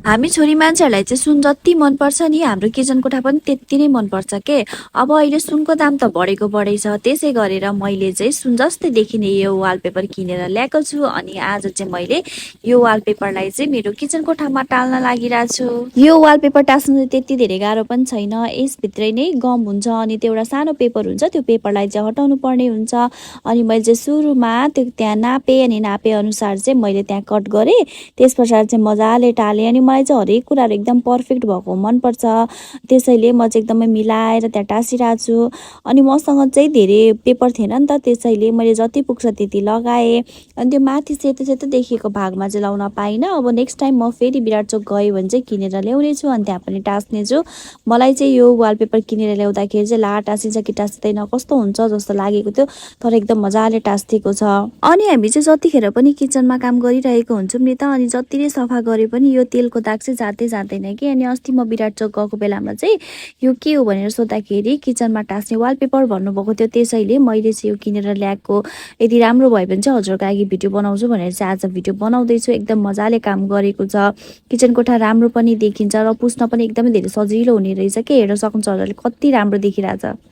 हामी छोरी मान्छेहरूलाई चाहिँ सुन जति मनपर्छ नि हाम्रो किचन कोठा पनि त्यति नै मनपर्छ के। अब अहिले सुनको दाम त बढेको बढेछ, त्यसै गरेर मैले चाहिँ सुन जस्तै देखिने यो वालपेपर किनेर ल्याएको छु। अनि आज चाहिँ मैले यो वालपेपरलाई चाहिँ मेरो किचन कोठामा टाल्न लागिरहेको छु। यो वालपेपर टाँस्नु चाहिँ त्यति धेरै गाह्रो पनि छैन, यसभित्रै नै गम हुन्छ अनि त्यो एउटा सानो पेपर हुन्छ, त्यो पेपरलाई चाहिँ हटाउनु पर्ने हुन्छ। अनि मैले चाहिँ सुरुमा त्यो त्यहाँ नापेँ अनि नापे अनुसार चाहिँ मैले त्यहाँ कट गरेँ, त्यस पछाडि चाहिँ मजाले टालेँ। अनि मलाई चाहिँ हरेक कुराहरू एकदम पर्फेक्ट भएको मनपर्छ, त्यसैले म चाहिँ एकदमै मिलाएर त्यहाँ टाँसिरहेको छु। अनि मसँग चाहिँ धेरै पेपर थिएन नि त, त्यसैले मैले जति पुग्छ त्यति लगाएँ। अनि त्यो माथि सेतो सेतो देखिएको भागमा चाहिँ लाउन पाइनँ। अब नेक्स्ट टाइम म फेरि विराट चोक गएँ भने चाहिँ किनेर ल्याउने छु अनि त्यहाँ पनि टाँस्ने छु। मलाई चाहिँ यो वालपेपर किनेर ल्याउँदाखेरि चाहिँ ला टाँसिन्छ कि टाँसिँदैन कस्तो हुन्छ जस्तो लागेको थियो, तर एकदम मजाले टाँसिएको छ। अनि हामी चाहिँ जतिखेर पनि किचनमा काम गरिरहेको हुन्छौँ नि त, अनि जति नै सफा गरे पनि यो तेलको दाग चाहिँ जाँदै जाँदैन कि। अनि अस्ति म विराट चोक गएको बेलामा चाहिँ यो के हो भनेर सोद्धाखेरि किचनमा टाँस्ने वालपेपर भन्नुभएको थियो, त्यसैले मैले चाहिँ यो किनेर ल्याएको। यदि राम्रो भयो भने चाहिँ हजुरको लागि भिडियो बनाउँछु भनेर चाहिँ आज भिडियो बनाउँदैछु। एकदम मजाले काम गरेको छ, किचन कोठा राम्रो पनि देखिन्छ र पुस्न पनि एकदमै धेरै सजिलो हुने रहेछ के। हेर्न सक्नुहुन्छ हजुरले कति राम्रो देखिरहेछ।